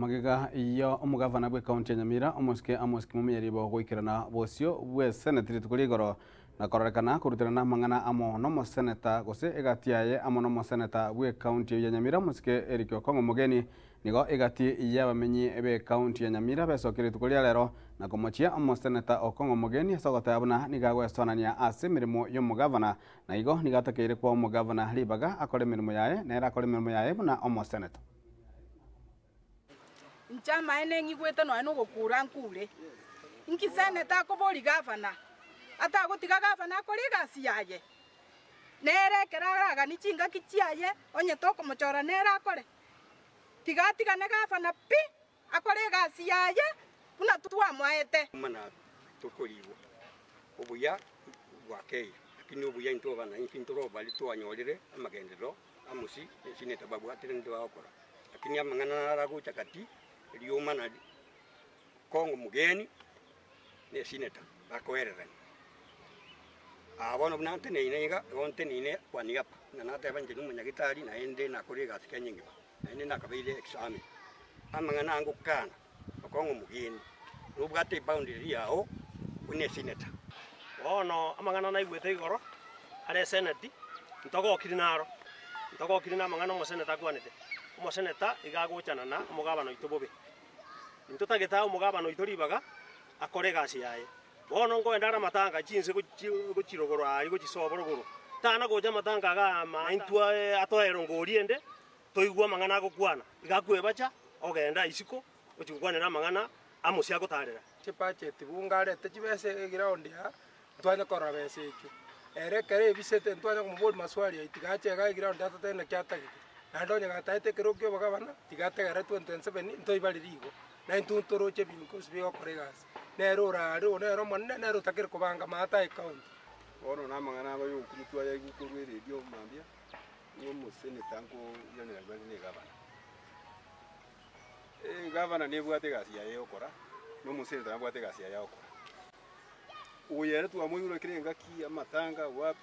Magega ya omogavana bw'ekaunti ya Nyamira, omosike Amos Kimumia ribo goikerana bosio bw'eseneti rituko ria igoro na kororekana koruterana amang'ana amo nomoseneta gose egati yaye amo nomoseneta bw'ekaunti ya Nyamira omosike Eric Okong'o Mogeni nigo egati y'abamenyi b'ekaunti ya Nyamira besokia rituko ria rero na komochia omoseneta Okong'o Mogeni ase ogoteba buna nigo agoesonania ase emeremo y'omogavana na igo nigo atakeire kwa omogavana ribaga akore emeremo yaye nere akore emeremo yaye buna omoseneta. Inche amaene ng'igwete nonya nogokura nkure. Inki seneta akobori gavana? Atagotiga gavana akore egasi yaye? Nere ekero araganie chingaki chiaye, onye tokomochora nere akore. Tiga atigane gavana pi, akore egasi yaye buna twamoete. Mana tokorigwa obuya bwakeire, lakini obuya intwe abananchi ntoro baria twanyorire amagenderero amosi esinete babwatire nde bagokora. Lakini amang'ana naragocha gati rioma na Kongo mugeni na esineta bakoererania. Aa bono buna nteneine iga, igo nteneine kwa niaba, ng'a nateba inche na omonyagitari naende nakore egasi Kenya engima, naende nakabeire ex-army. Amang'ana aya ngokana, Okong'o omogeni, nobwate eboundary yao buna esineta. Bono amang'ana naigwete igoro are eseneti, ntogokiri naro, ntogokiri na amang'ana omoseneta akwanete. Omoseneta iga agochana na omogabana oito bobe. Intotagete omogabana oito ribaga akore egasi yaye. Bono nkoenda are amatanga chinse gochirogoro aria gochisoba rogoro. Tana gocha amatanga iga ama intwe atoe erongori ende toigwe amang'ana agokwana. Iga akwebacha ogenda isiko gochi gokwanera amang'ana amosi agotarera. Chibudget bunge arete chibesa eground aa, ntwanye korora besa echio. Ere ekero ebisete ntwanye komobori maswali aywo tiga ache igaa eground atotebie naki atagete. Naende onye gataete ekero kia obogabana, tiga ategerere 2027 ntoibarire igo. Na intwe ntoroche ebinto bigokora egasi. Nere orare oyo nere omonene, nere otakere kobanga maata ecounty. Bono na amang'ana abo y'ogokumia twayaigwa korwa eredio mambia, ng'a omoseneta nkoiranera bare na egavana. Egavana nebwate egasi yaye yokora, na omoseneta nabwate egasi yaye agokora. Oyo ere twamoigure kera engaki, amatanga, wapi.